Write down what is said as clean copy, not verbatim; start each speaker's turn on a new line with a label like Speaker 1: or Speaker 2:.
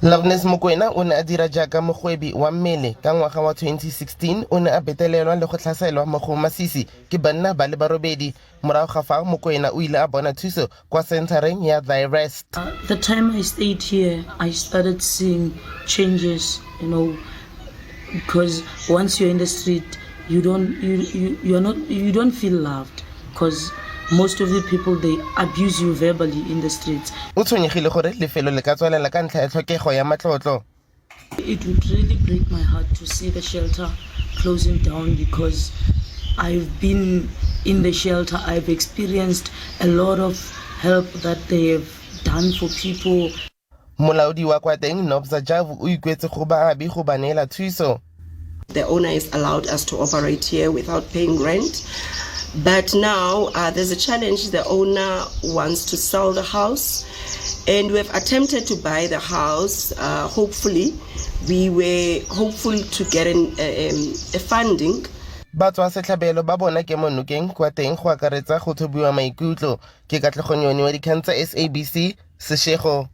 Speaker 1: Loveness Mokwena o ne a dira jaaka mogwebi wa mmele ka ngwaga wa 2016. O ne a betelelwa le go tlhaselwa mo go masisi ke banna ba le barobedi. Morago ga fao, Mokwena o ile a bona thuso kwa senthareng ya Thy Rest.
Speaker 2: The time I stayed here, I started seeing changes, because once you're in the street, you don't you, you you're not you don't feel loved, because most of the people, they abuse you verbally in the streets.
Speaker 1: O tshwenyegile gore lefelo le ka tswelela ka ntlha ya tlhokego ya matlotlo.
Speaker 2: It would really break my heart to see the shelter closing down, because I've been in the shelter. I've experienced a lot of help that they have done for people.
Speaker 1: Molaodi wa kwa teng, Nobsa Javu, o ikuetse go baabi go ba neela thuso.
Speaker 3: The owner has allowed us to operate here without paying rent. But now there's a challenge. The owner wants to sell the house, and we have attempted to buy the house. Hopefully, we were hopeful to get a funding.
Speaker 1: Batswasetlhabelo ba bona kemonokeng kwa teng, go akaretsa go thobiwa maikutlo. Ke Katlego Nyoni wa dikgang tsa SABC, Seshego.